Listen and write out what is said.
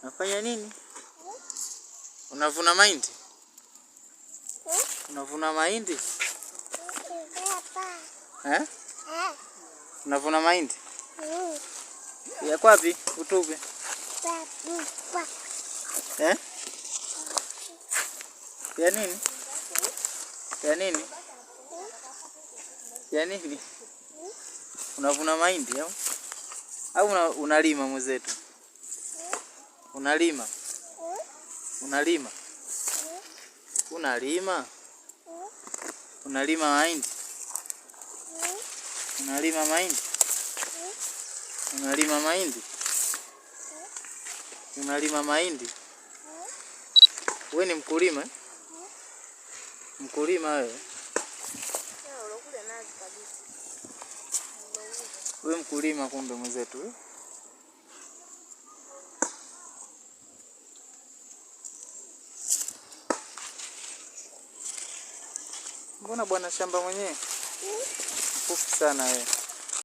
Unafanya nini? Unavuna mahindi? Unavuna mahindi? Eh? Unavuna mahindi? Yako wapi? Utupe. Eh? Ya nini? Ya nini? Ya nini? Unavuna mahindi au? Au unalima mwenzetu? Unalima? Unalima? Unalima? Unalima mahindi? Unalima mahindi? Unalima mahindi? Unalima mahindi? Wewe ni mkulima? Eh? Mkulima wewe? Wewe mkulima kumbe mwenzetu eh? Mbona bwana shamba mwenyewe mfupi sana wewe.